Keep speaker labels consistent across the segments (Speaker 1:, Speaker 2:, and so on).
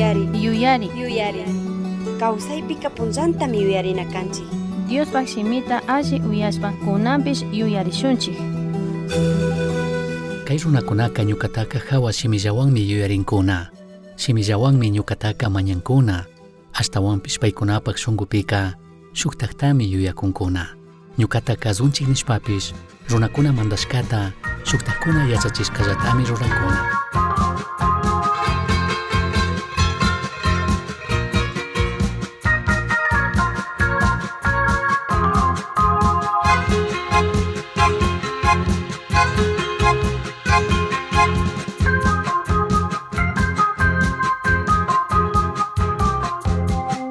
Speaker 1: Yuyari.
Speaker 2: Yuyari.
Speaker 1: Yuyari. Kawsaypika punllantami yuyarina kanchik.
Speaker 2: Diospaj shimita alli uyashpa kunanpish yuyarishunchik.
Speaker 3: Cai runacunaca ñucataca jahua shimillahuanmi yuyarincuna. Shimillahuanmi ñucataca mañancuna. Ashtahuanpish paicunapaj shungupica shujtajtami yuyacuncuna. Ñucata cazunchij nishpapish runacuna mandashcata shujtajcuna yachachishcallatami rurancuna.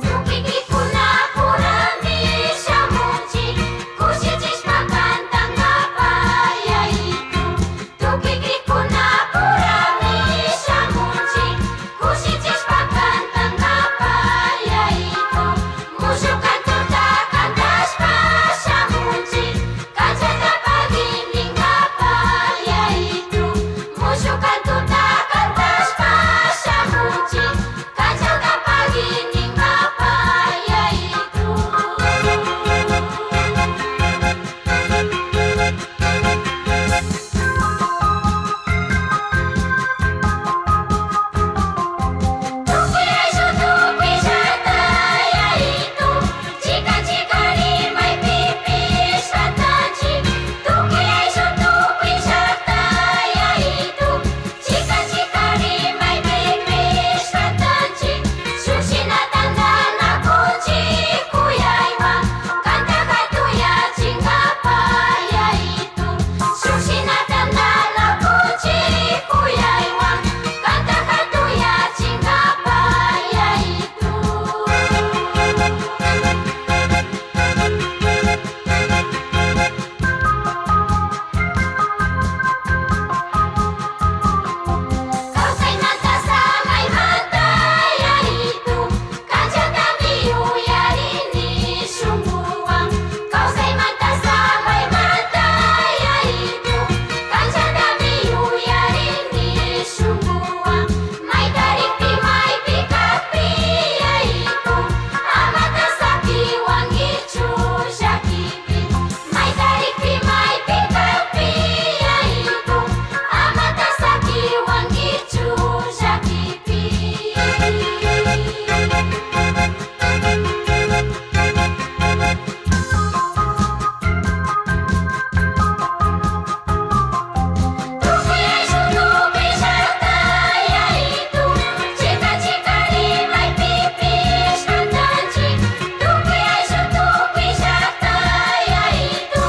Speaker 4: Tukuykikunakurami shamunchik kushichishpa kantankapa Yayitu. Tukuykikunakurami shamunchik kushichishpa kantankapa Yayitu. Mushuk kantuta kantashpa shamunchik kanchata pagininkapa Yayitu. Mushuk kantuta kantashpa shamunchik kanchata pagininkapa Yayitu. Tukuy ayllu tukuy llaqta Yayitu, chikan chikan rimaypipish kantanchik. Tukuy ayllu tukuy llaqta Yayitu, chikan chikan rimaypipish kantanchik. Shuk shina tantanakunchik kuyaywan, kanta hatuyachinkapa Yayitu. Shuk shina tantanakunchik kuyaywan, kanta hatuyachinkapa Yayitu. Kawsaymanta samaymanta Yayitu, kanchatami yuyarini shunkuwan. Kawsaymanta samaymanta Yayitu, kanchatami yuyarini shunkuwan. Mayta rikpi maypi kakpi Yayitu, amata sakiwankichu llakipi. Mayta rikpi maypi kakpi Yayitu, amata sakiwankichu llakipi. Tukuy ayllu tukuy llaqta Yayitu, chikan chikan rimaypipish kantanchik. Tukuy ayllu tukuy llaqta Yayitu,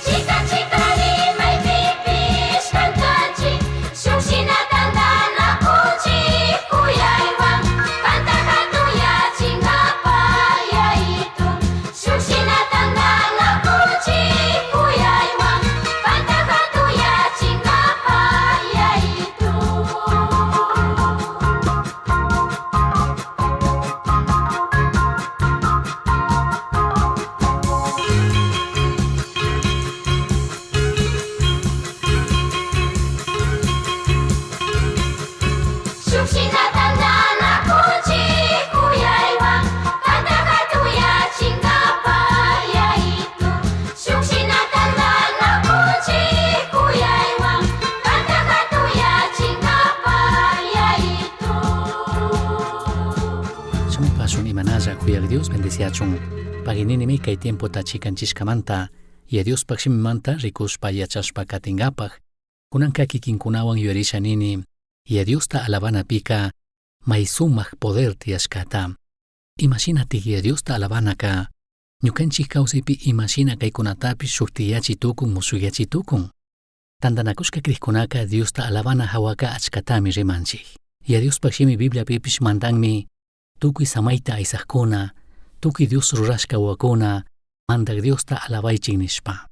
Speaker 4: chikan chikan rimaypipish kantanchik. Shuk shina tantanakunchik kuyaywan, kanta hatuyachinkapa Yayitu. Shuk shina tantanakunchik kuyaywan, kanta hatuyachinkapa Yayitu. Shuk shina tantanakunchik kuyaywan, kanta hatuyachinkapa Yayitu. Shuk shina tantanakunchik kuyaywan, kanta hatuyachinkapa Yayitu.
Speaker 3: Shamupashun imanalla kuyaq Dios bendeciachun. Pagininimi kay tiempota chikanchishkamanta, y Diospaj shimimanta rikushpa yachashpa katingapaj. Kunanka kikinkunawan yuyarisha nini, y Diosta alabanapika may sumak poder tiyashkata. Imashinatik ya Diosta alabanaka, ñukanchik kawsaypi imashina kaykunatapish shuktiyachi tukun mushuyachi tukun. Tantanakushka krikkunaka Diosta alabana hawaka achkatami rimanchik. Ya Diospaj shimi Bibliapipish mandanmi, tukuy samayta aysajkuna, tukuy Dios rurashka wawakuna, mandak Diosta alabaychik nishpa.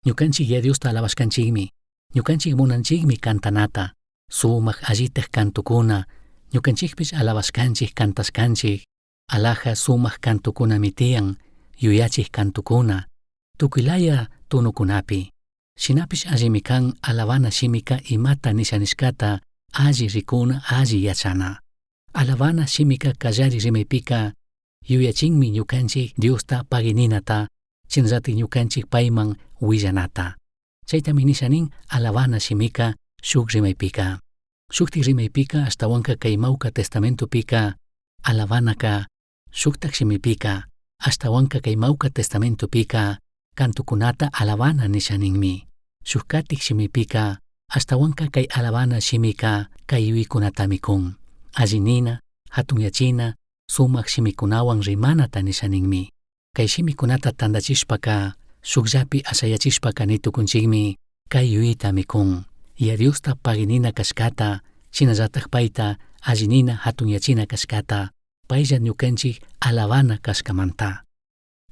Speaker 3: Ñukanchik ya Diosta alabashkanchikmi, ñukanchik munanchikmi kantanata, sumak allitaj kantukuna, ñukanchikpish alabashkanchik kantashkanchik, alaja sumak kantukunami tiyan, yuyachik kantukuna, tukuylaya tunukunapi. Shinapish allimi kan alabana shimika imata nisha nishkata alli rikuna, alli yachana. Alabana shimika kallari rimaypika yuyachinmi ñukanchik Diosta pagininata, shinallatik ñukanchik payman willanata. Chaytami nisha nin alabana shimika shuk rimaypika. Shuktik rimaypika ashtawanka kay mawka testamentopika alabanaka shuktak shimipika ashtawanka kay mawka testamentopika kantukunata alabana nisha ninmi. Shuk katik shimipika ashtawanka kay alabana shimika kay yuyaykunatami kun. Allinina, hatunyachina, sumak shimikunawan rimanata nisha ninmi. Kay shimikunata tandachishpaka shukllapi ashayachishpaka nitukunchikmi kay yuyaytami kun. Yaya Diosta paginina kashkata, shinallatak payta allinina hatunyachina kashkata, paylla ñukanchik alabana kashkamanta.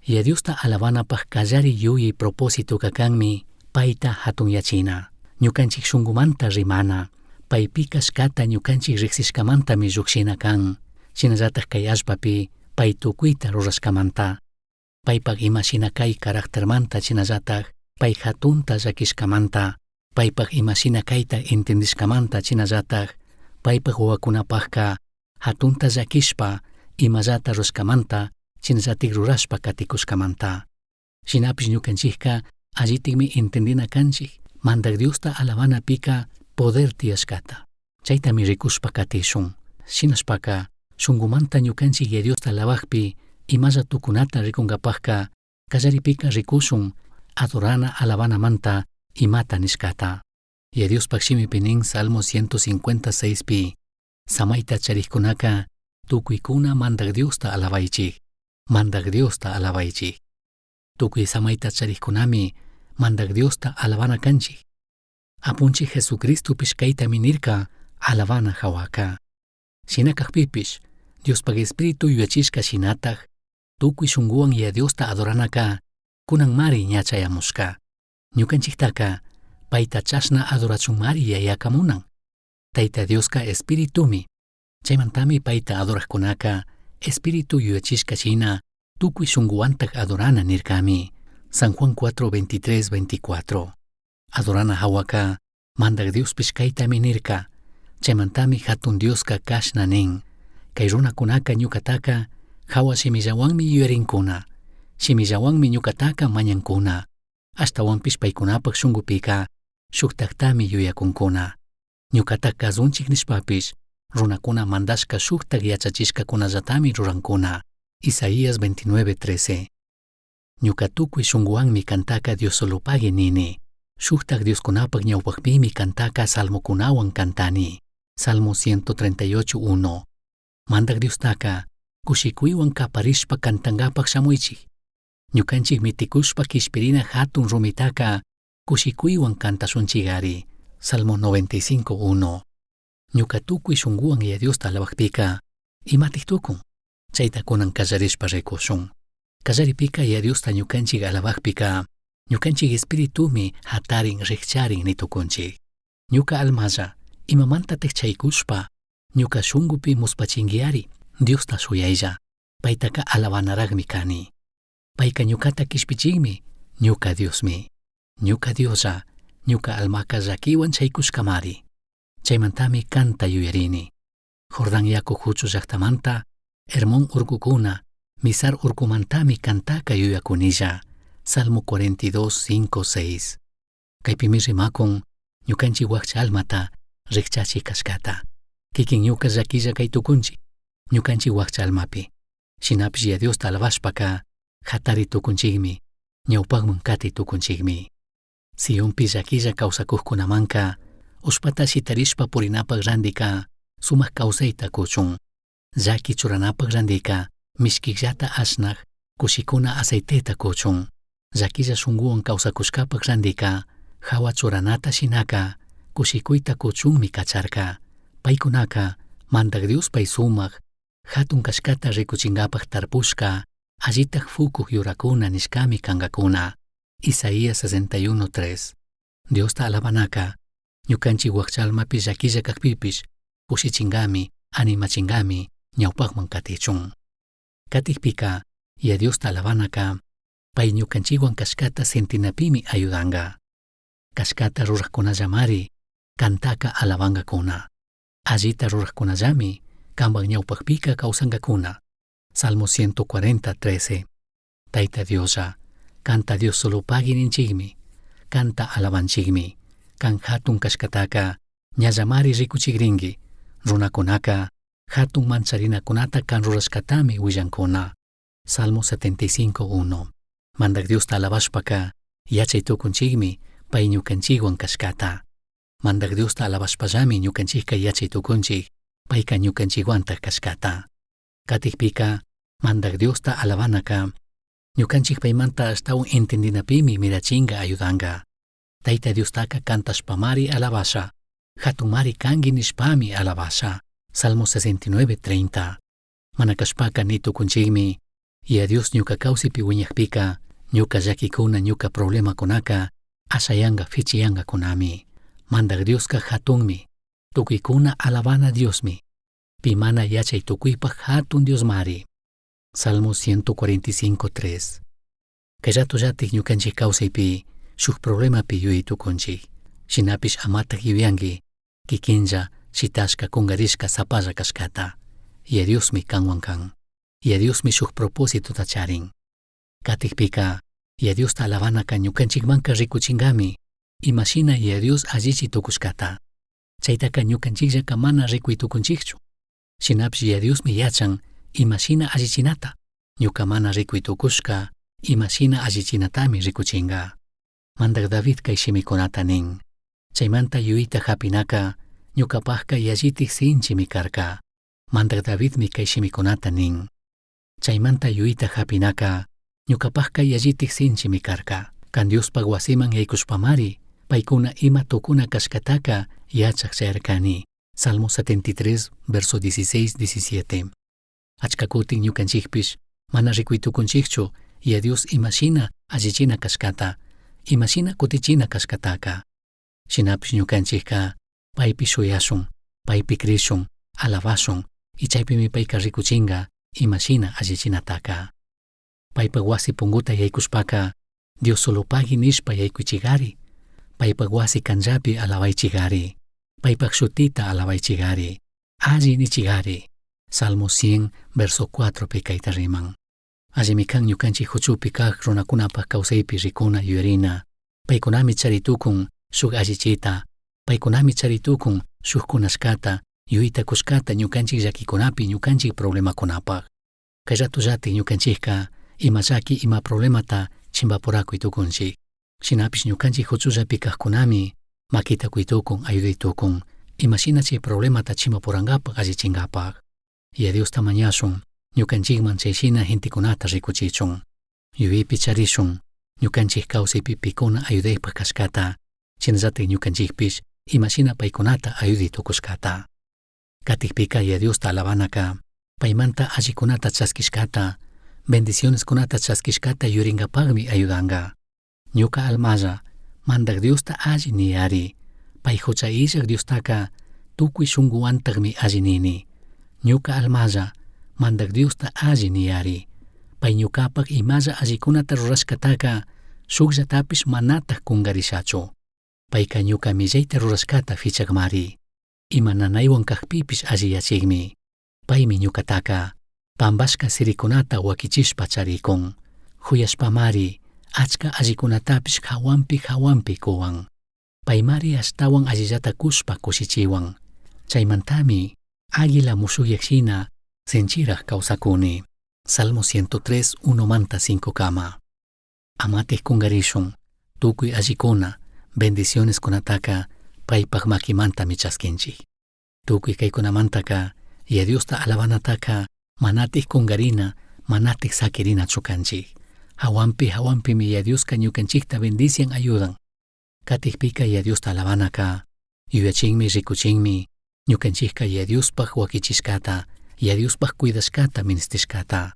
Speaker 3: Yaya Diosta alabanapaj kallari yuyay propósitoka kanmi payta hatunyachina, ñukanchik shunkumanta rimana, paypi kashkata ñukanchik riksishkamantami llukshina kan, shinallatak kay allpapi pay tukuyta rurashkamanta, paypak ima shina kay caractermanta shinallatak pay hatunta llakishkamanta, paypak ima shina kayta entendishkamanta shinallatak paypak wawakunapakka hatunta llakishpa imallata rurashkamanta shinallatik rurashpa katikushkamanta. Shinapish ñukanchikka allitikmi entendina kanchik Mandak Diosta alabanapika poder tiyashkata. Chaytami rikushpa katishun. Shinashpaka shunkumanta ñukanchik Yaya Diosta alabakpi imalla tukunata rikunkapakka kallaripika rikushun adorana alabanamanta imata nishkata. Yaya Diospak shimipi nin Salmo 156 pi samayta charikkunaka tukuykuna Mandak Diosta alabaychik, Mandak Diosta alabaychik. Tukuy samayta charikkunami Mandak Diosta alabana kanchik. Apunchik Jesucristopish kaytami nirka alabana hawaka. Shina kakpipish Diospak Espíritu yuyachishka shinatak tukuy shunkuwan Yaya Diosta adoranaka kunanmari ña chayamushka. Ñukanchiktaka payta chashna adorachunmari Yayaka munan. Tayta Dioska Espiritumi. Chaymantami payta adorajkunaka Espíritu yuyachishka shina tukuy shunkuwantak adorana nirkami. San Juan 4, 23, 24. Adorana hawaka Mandak Diospish kaytami nirka. Chaymantami hatun Dioska kashna nin. Kay runakunaka ñukataka hawa shimillawanmi yuyarinkuna. Shimillawanmi ñukataka mañankuna. Ashtawanpish paykunapak shunkupika shuktaktami yuyakunkuna. Ñukata kazunchik nishpapish runakuna mandashka shuktak yachachishkakunallatami rurankuna. Isaías 29:13. Ñuka tukuy shunkuwanmi kantaka Diosolopagui nini. Shuktak Dioskunapak ñawpakpimi kantaka salmokunawan kantani. Salmo 138:1. Mandak Diostaka kushikuywan kaparishpa kantankapak shamuychik. Ñukanchik mitikushpa kishpirina hatun rumitaka kushikuywan kantashunchikari. Salmo 95:1. Ñuka tukuy shunkuwan Yaya Diosta alabakpika imatik tukun? Chayta kunan kallarishpa rikushun. Kallaripika Yaya Diosta ñukanchik alabakpika ñukanchik espiritumi hatarin rikcharin nitukunchik. Ñuka almalla imamantatik chaykushpa ñuka shunkupi muspachinkiari Diosta shuyaylla paytaka alabanaragmi kani. Payka ñukata kishpichikmi ñuka Diosmi. Ñuka Dioslla ñuka almaka llakiwan chaykushkamari. Chaymantami kanta yuyarini. Jordán yaku huchu llaktamanta, Hermón urkukuna, Misar urkumantami kantaka yuyakunilla. Salmo 42, 5, 6. Kaypimi rimakun ñukanchik wakcha almata rikchachik kashkata. Kikin ñuka llakilla kay tukunchik ñukanchik wakcha almapi. Shinapish Yaya Diosta alabashpaka hatari tukunchikmi, ñawpakman kati tukunchikmi. Sionpi llakilla kawsakuqkunamanka ushpata shitarishpa purinapak randika sumak kawsayta kuchun. Llaki churanapak randika mishkikllata ashnak kushikuna aceiteta kuchun. Llakilla shunkuwan kawsakushkapak randika hawa churanata shinaka kushikuyta kuchunmi kacharka. Paykunaka Mandak Dios pay sumak hatun kashkata rikuchinkapak tarpushka allitak fukuk yurakuna nishkami kankakuna. Isaías 61:3. Diosta alabanaka ñukanchik wakcha almapi llakilla kakpipish kushichinkami, animachinkami ñawpakman katichun. Katikpika Yaya Diosta alabanaka pay ñukanchikwan kashkata sentinapimi ayudanka. Kashkata rurajkunallamari kantaka alabankakuna. Allita rurajkunallami Cambaj ñaupajpica causangacuna. Salmo 140, 13. Taita Dioslla, canta Dios solo pagui ninchikmi, canta alabanchikmi, can hatun kashkataka, ñallamari rikuchikrinki, runakunaka, hatun mancharinakunata kan rurashkatami willankuna. Salmo 75, 1. Mandak Diosta alabashpaka, yachay tukunchikmi, pay ñukanchikwan kashkata. Mandak Diosta alabashpallami ñukanchikka yachay tukunchik, payka ñukanchikwantaj kashkata. Katikpika, Mandak Diosta alabanaka, ñukanchik paymanta ashtawan entendinapimi mirachinga ayudanga. Tayta Diostaka kantashpamari alabasha, hatunmari kanki nishpami alabasha. Salmo 69, 30. Mana kashpaka ni tukunchikmi, Yaya Dios ñuka kawsaypi wiñakpika, ñuka llakikuna, ñuka problemakunaka, ashayanga fichiyangakunami. Mandak Dioska hatunmi, tukuykuna alabana Diosmi, pi mana yachay tukuypaj hatun Diosmari. Salmo 145, 3. Kay ratollatik ñukanchik kawsaypi shuk problemapi yuyay tukunchik. Shinapish amatak yuyanki, kikinlla, shitashka, kungarishka, sapalla kashkata. Yaya Diosmi kanwan kan. Yaya Diosmi shuk propósitota charin. Katikpika, Yaya Diosta alabanaka ñukanchikmanka rikuchinkami, imashina Yaya Dios allichi tukushkata. Chaytaka ñukanchikllaka mana rikuy tukunchikchu. Shinapish Yaya Diosmi yachan imashina allichinata. Ñuka mana rikuy tukushka, imashina allichinatami rikuchinka. Mandak David kay shimikunata nin. Chaymanta yuyayta hapinaka, ñukapajka yallitik sinchimi karka. Mandak Davidmi kay shimikunata nin. Chaymanta yuyayta hapinaka, ñukapajka yallitik sinchimi karka. Kan Diospaj wasiman yaykushpamari, paykuna ima tukuna kashkataka yachaj chayarkani. Salmo 73, verso 16, 17. Achka kutin ñukanchikpish mana rikuy tukunchikchu Yaya Dios imashina allichina kashkata, imashina kutichina kashkataka. Shinapish ñukanchikka paypi shuyashun, paypi krishun, alabashun, y chaypimi payka rikuchinka imashina allichinataka. Paypak wasi punguta yaykushpaka, Dios solo pagui nishpa yaykuychigari, paypak wasi kanllapi alabaychigari, paypak shutita alabaychigari, alli nichigari. Salmo 100, verso 4 pi kayta riman. Allimi kan ñukanchik huchupi kak runakunapak kawsaypi rikuna yuyarina, paykunami charitukun shuk allichita, paykunami charitukun shuk kunashkata, yuyayta kushkata ñukanchik llakikunapi ñukanchik problemakunapak. Kay ratollatik ñukanchikka ima llaki ima problemata chimpapurakuy tukunchik. Shinapish ñukanchik huchullapi kajkunami makita kuy tukun, ayuday tukun, imashina chay problemata chimpapurankapak allichinkapak. Yaya Diosta mañashun, ñukanchikman chayshina gentekunata rikuchichun. Yuyaypi charishun, ñukanchik kawsaypi pikuna ayudaypak kashkata, shinallatik ñukanchikpish imashina paykunata ayuday tukushkata. Katikpika Yaya Diosta alabanaka, paymanta allikunata chaskishkata, bendicioneskunata chaskishkata yurinkapakmi ayudanka. Ñuka almalla, Mandak Diosta alli niyari, pay hucha illak Diostaka tukuy shunkuwantakmi alli nini. Ñuka almalla, Mandak Diosta alli niyari, pay ñukapak imalla allikunata rurashkataka shukllatapish manatak kunkarishachu. Payka ñuka millayta rurashkata fichakmari, ima nanaywan kakpipish alliyachikmi. Paymi ñukataka pampashka sirikunata wakichishpa charikun. Huyashpamari achka allikunatapish hawanpi hawanpi kuwan. Paymari ashtawan allillata kushpa kushichiwan. Chaymantami águila mushukyak shina sinchiraj kawsakuni. Salmo 103, 1 manta 5 kama. Amatik kunkarishun, tukuy allikuna, bendicioneskunataka paypak makimantami chaskinchik. Tukuy kaykunamantaka, Yaya Diosta alabanataka manatik kunkarina, manatik sakirinachu kanchik. Hawanpi hawanpimi Yaya Dioska ñukanchikta bendician ayudan. Katikpika Yaya Diosta alabanaka, yuyachinmi rikuchinmi, ñukanchikka Yaya Diospaj wakichishkata, Yaya Diospaj cuidashkata ministishkata.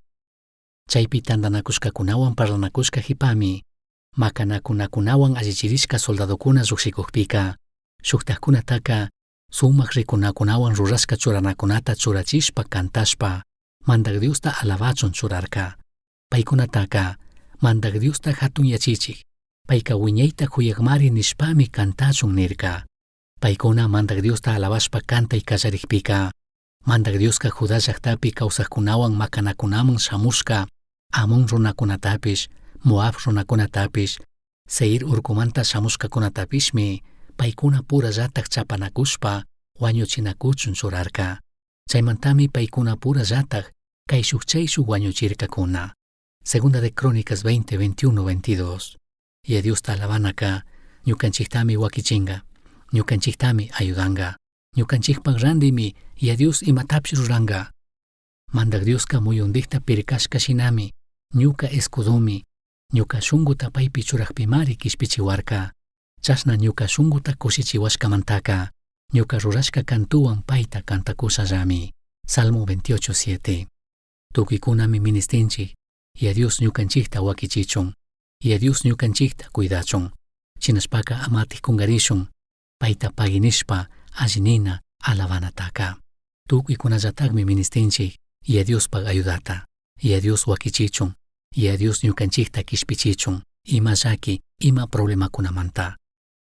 Speaker 3: Chaypi tantanakushkakunawan parlanakushka jipami, makanakunakunawan allichirishka soldadokuna llukshikukpika, shuktajkunataka sumak rikunakunawan rurashka churanakunata churachishpa kantashpa, Mandak Diosta alabachun churarka. Paykunataka, Mandak Diosta hatunyachichik, payka wiñayta huyakmari nishpami kantachun nirka. Paykuna Mandak Diosta alabashpa kantay kallarikpika, Mandaj Diosca Judá llajtapi causajcunahuan macanacunaman shamushca Amón runacunatapish, Moab runacunatapish, Seir urcumanta shamushcacunatapishmi paicuna purallataj chapanacushpa huañuchinacuchun churarca. Chaimantami paicuna purallataj caishuj chaishuj huañuchircacuna. Segunda de Crónicas 20, 21, 22. Yaya Diosta alabanaca ñucanchijtami huaquichinga, ñucanchijtami ayudanga, ñucanchijpaj randimi Yaya Dios imatapish ruranga. Mandaj Diosca muyundijta pircashca shinami, ñuca escudomi, ñuca shunguta paipi churajpimari quishpichihuarca. Chashna ñuca shunguta cushichihuashcamantaca, ñuca rurashca cantohuan paita cantacushallami. Salmo 28, 7. Tucuicunami ministinchij, Yaya Dios ñucanchijta huaquichichun, Yaya Dios ñucanchijta cuidachun. Shinashpaca amataj cungarishun, paita pagui nishpa alli nina alabanataca. Tucuicunallatajmi ministinchij, Yaya Diospaj ayudata, Yaya Dios huaquichichun, Yaya Dios ñucanchijta quishpichichun, ima llaqui, ima problemacunamanta.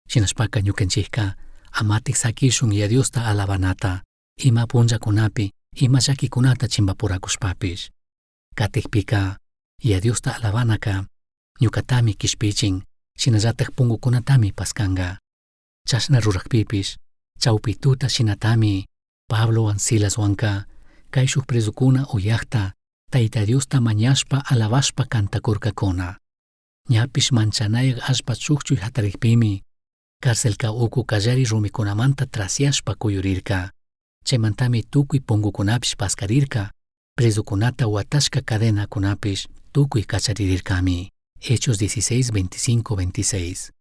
Speaker 3: Shinashpaca ñucanchijca amataj saquishun Yaya Diosta alabanata, ima punllacunapi, ima llaquicunata chimbapuracushpapish. Catijpica, Yaya Diosta alabanaca ñucatami quishpichin, shinallataj pungucunatami pascanga. Chashna rurajpipish, chaupi tuta shinatami Pablohuan Silashuanca caishuj prezucuna uyajta Taita Diosta mañashpa alabashpa cantacurcacuna. Ñapish manchanayaj allpa chujchui jatarijpimi, carcelca ucu callari rumicunamanta trasiashpa cuyurirca. Chaimantami tucui pungucunapish pascarirca, prezucunata huatashca cadenacunapish tucui cacharirircami. Hechos 16, 25, 26.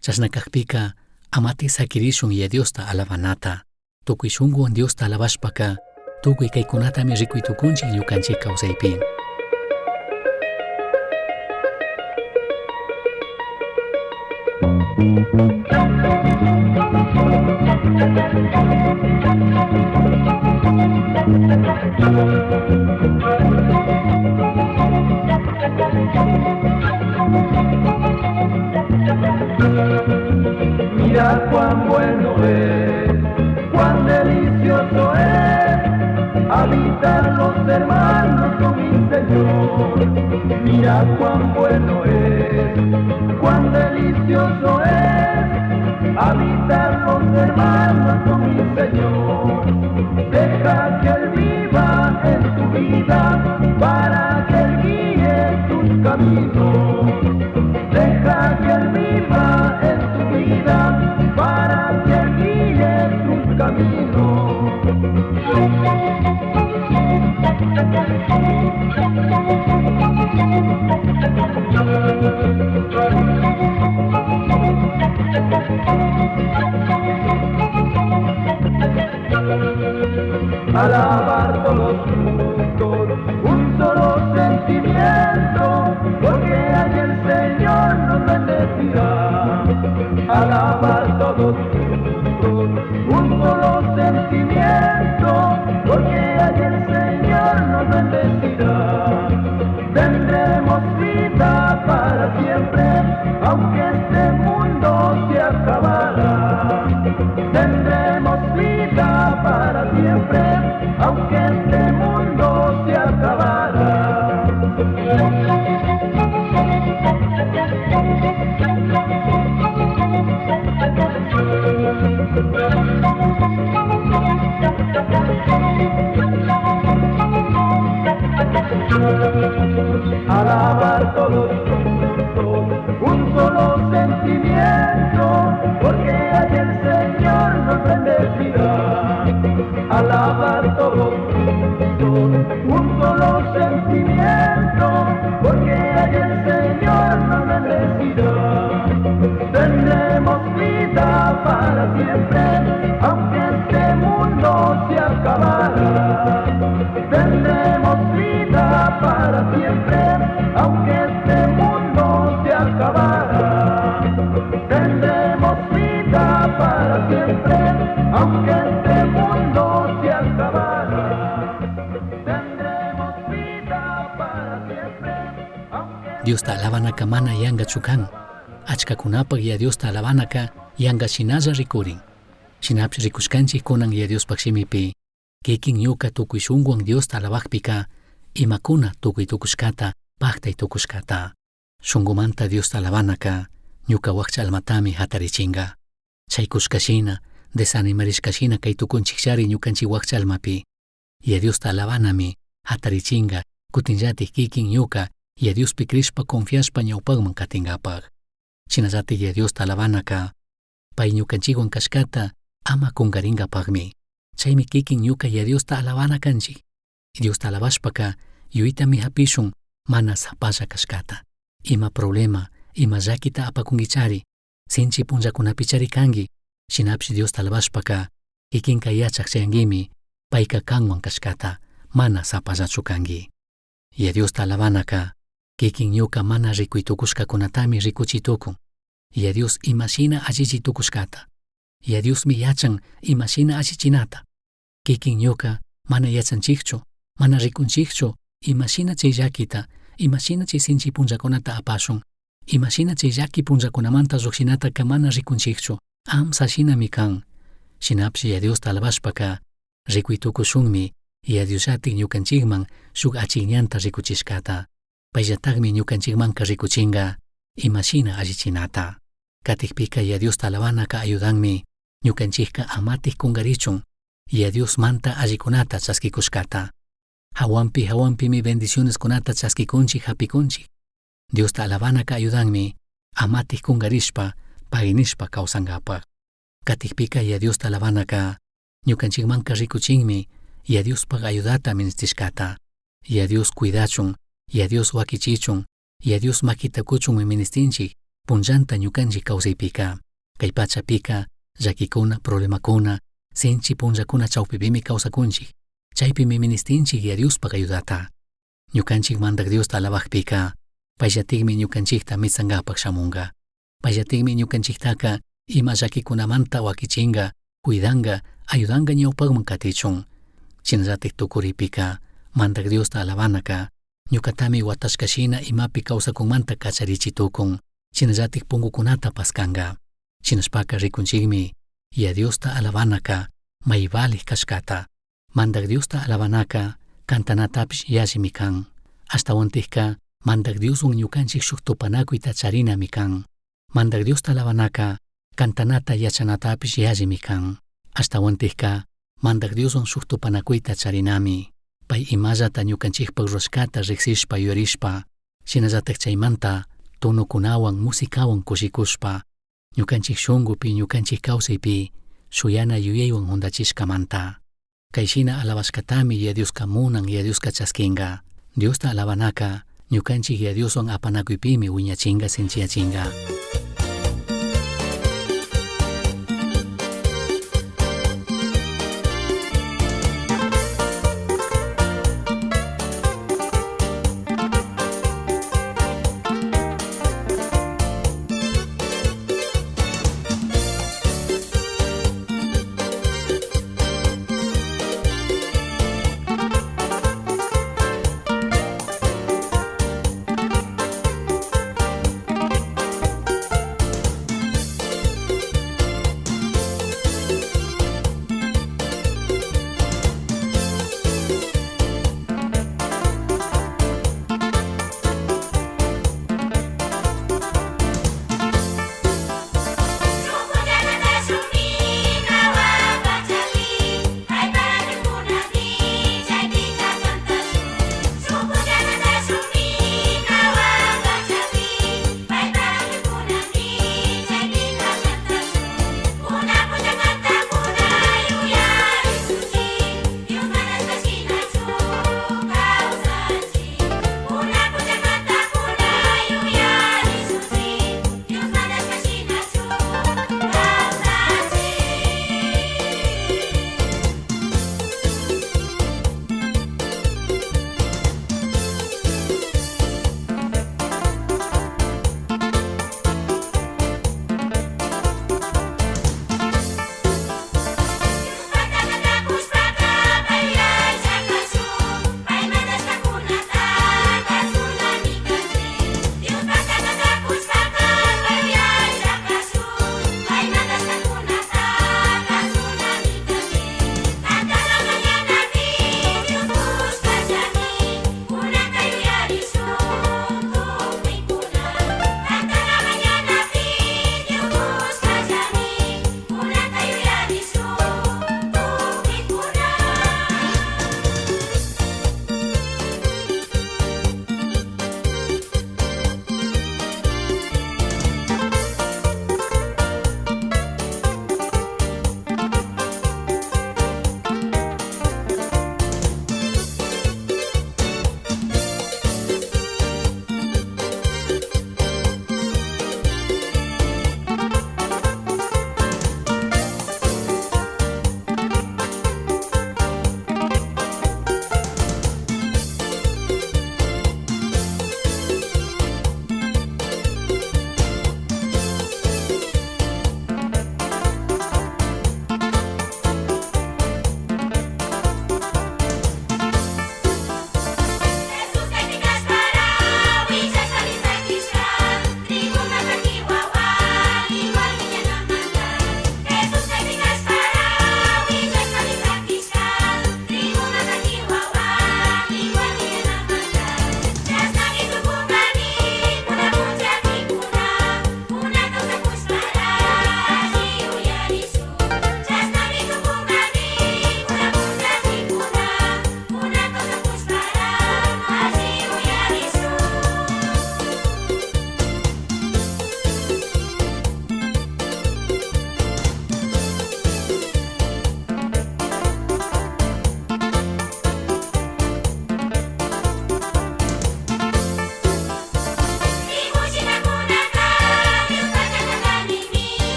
Speaker 3: Chashna cajpica, amataj saquirishun Yaya Diosta alabanata. Tucui shunguhuan Diosta alabashpaca, tucui caicunatami ricui tucunchij ñucanchij causaipi.
Speaker 5: Mira cuán bueno es, cuán delicioso es habitar los hermanos con mi Señor. Mira cuán bueno es, cuán delicioso es habitar los hermanos con mi Señor. Deja que Él viva en tu vida para que Él guíe tus caminos. Deja que Él viva en tu vida para que Él guíe tus caminos. Alabar todos juntos, un solo sentimiento, porque allí el Señor nos bendecirá. Alabar todos juntos, un solo sentimiento, porque allí el Señor nos bendecirá. Tendremos vida para siempre, aunque este mundo se acabará. Tendremos vida para siempre, aunque este mundo se acabará. Alabar todos juntos, un solo sentimiento, porque allí el Señor nos bendecirá. Alabar todos juntos, un solo sentimiento, porque allí el Señor nos bendecirá. Tendremos vida para siempre, aunque este mundo se acabará. Tendremos vida para siempre, aunque este mundo se acabará. Tendremos vida para siempre, aunque este mundo se acabará. Tendremos vida para siempre, aunque
Speaker 3: Diosta alabanaca mana yangachu can. Achcacunapac Yaya Diosta alabanaca yanga shinalla ricurin. Shinapish ricushcanchij cunan Yaya Diospaj shimipi. Kikin ñuka tukuy shunkuwan Diosta alabajpika imakuna tukuy tukushkata paktay tukushkata. Shunkumanta Diosta alabanaka ñuka wakcha almatami hatarichinga. Chaykushkashina desanimarishkashina kay tukunchikchari ñukanchik wakcha almapi. Yaya Diosta alabanami hatarichinga kutinllatik kikin ñuka Yaya Diospi crishpa confiashpa ñawpakman katinkapak. Shinallatik Yaya Diosta alabanaka pay ñukanchikwan kashkata ama kunkarinkapakmi. Chaymi kikin ñuka Yaya Diosta alabana kanchik. Diosta alabashpaka yuytami hapishun mana sapalla kashkata. Ima problema, ima llakita apakunkichari, sinchi punllakunapichari kanki, shinapish Diosta alabashpaka kikinka yachak chayankimi payka kanwan kashkata, mana sapallachu kanki. Yaya Diosta alabanaka kikin ñuka mana rikuy tukushkakunatami rikuchi tukun. Yaya Dios imashina allichi tukushkata. Yaya Diosmi yachan imashina allichinata. Kikin ñuka mana yachanchikchu, mana rikunchikchu imashina chay llakita, imashina chay sinchi punllakunata apashun, imashina chay llaki punllakunamanta llukshinataka mana rikunchikchu, amsa shinami kan. Shinapish Yaya Diosta alabashpaka rikuy tukushunmi Yaya Diosllatik ñukanchikman shuk achikñanta rikuchishkata. Payllatakmi ñukanchikmanka rikuchinka imashina allichinata. Katikpika Yaya Diosta alabanaka ayudanmi ñukanchikka amatik kunkarichun Yaya Diosmanta allikunata chaskikushkata. Hawanpi hawanpimi bendicioneskunata chaskikunchik hapikunchik. Diosta alabanaka ayudanmi amatik kunkarishpa paginishpa kawsankapak. Katikpika Yaya Diosta alabanaka ñukanchikmanka rikuchinmi Yaya Diospak ayudata ministishkata. Yaya Dios cuidachun, Yaya Dios wakichichun, Yaya Dios makita kuchunmi ministinchik punllanta ñukanchik kawsaypika. Kay pachapika llakikuna, problemakuna, sinchi punllakuna chawpipimi kawsakunchik. Chaypimi ministinchik Yaya Diospak ayudata. Ñukanchik mandak Diosta alabajpika payllatikmi ñukanchikta mitsankapak shamunka. Payllatikmi ñukanchiktaka ima llakikunamanta wakichinka, cuidanka, ayudanka ñawpakman katichun. Shinallatik tukuripika mandak Diosta alabanaka ñukatami watashkashina imapi kawsakunmanta kacharichi tukun, shinallatik punkukunata paskanka. Shinashpaka rikunchikmi Yaya Diosta alabanaka may valik kashkata. Mandak Diosta alabanaka kantanatapish yallimi kan. Ashtawantikka mandak Dioswan ñukanchik shuk tupanakuyta charinami kan. Mandak Diosta alabanaka kantanata yachanatapish yallimi kan. Ashtawantikka mandak Dioswan shuk tupanakuyta charinami. Pay imallata ñukanchikpak rurashkata riksishpa yuyarishpa, shinallatak chaymanta tonokunawan musikawan kushikushpa, ñukanchik shunkupi ñukanchik kawsaypi shuyana yuyaywan huntachishkamanta. Kayshina alabashkatami Yaya Dioska munan, Yaya Dioska chaskinka. Diosta alabanaka ñukanchik Yaya Dioswan apanakuypimi wiñachinka sinchiyachinka.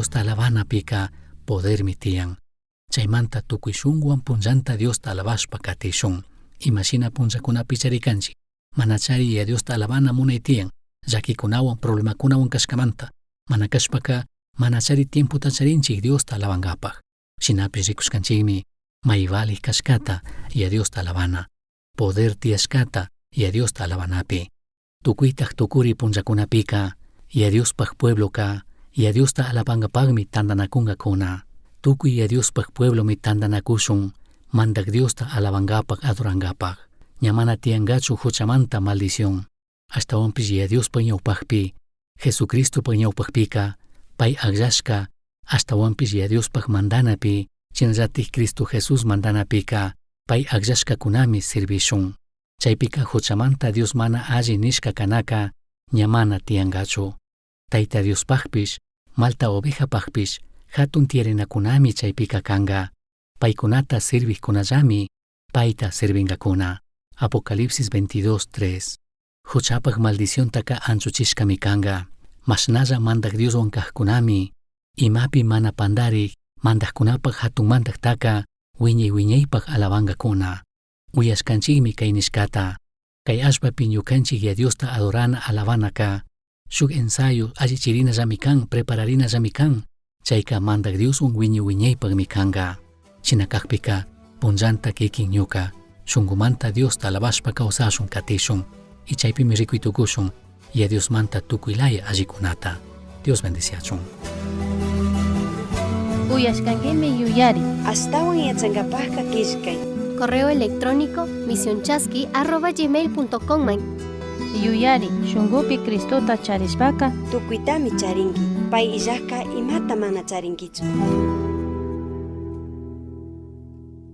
Speaker 3: Diosta alabanapika podermi tiyan. Chaymanta tukuy shunguwan punllanta Diosta alabashpa katishun. Imashina punllakunapi charikanchik. Manachari Yaya Diosta alabana munay tiyan. Llakikunawan problemakunawan kashkamanta. Mana kashpaka manachari tiempota charinchik Diosta alabankapaj. Shinapish rikushkanchikmi may valij kashkata Yaya Diosta alabana. Poder tiyashkata Yaya Diosta alabanapi. Tukuytaj tukuri punllakunapika Yaya Diospaj puebloka Yaya Diosta alabankapajmi tantanakunkakuna. Tukuy Yaya Diospaj pueblomi tantanakushun Mandak Diosta alabankapaj adorankapaj. Ña mana tiyankachu huchamanta maldición. Ashtawanpish Yaya Diospaj ñawpajpi, Jesucristopaj ñawpajpika, pay akllashka, ashtawanpish Yaya Diospaj mandanapi, shinallatik Cristo Jesús mandanapika, pay akllashkakunami servishun. Chaypika huchamanta Dios mana alli nishka kanaka, ña mana tiyankachu. Tayta Diospajpish, malta ovejapajpish, hatun tiyarinakunami chaypika kanka. Paykunata servijkunallami payta servinkakuna. Apocalipsis 22:3. Huchapaj maldiciontaka anchuchishkami kanka. Mashnalla mandak Dioswan kajkunami, imapi mana pandarik, mandajkunapaj hatun mandaktaka, wiñay wiñaypaj alabankakuna. Uyashkanchikmi kay nishkata. Kay allpapi ñukanchik Yaya Diosta adorana alabanaka, shuk ensayo allichirinallami kan, prepararinallami kan, chayka mandak Dioswan wiñay wiñaypajmi kanka. Shina kakpika, punllanta kikin ñuka, shunkumanta Diosta alabashpa kawsashun katishun, y chaypimi rikuy tukushun, Yaya Diosmanta tukuylaya allikunata. Dios bendiciachun.
Speaker 2: Uyashkankimi yuyari.
Speaker 1: Ashtawan yachankapajka killkay.
Speaker 6: Correo electrónico misionchasqui@gmail.com.
Speaker 2: Yuyari, shunkupi Cristota charishpaka
Speaker 1: Tukuytami charinki. Pay illajka imata mana charinkichu.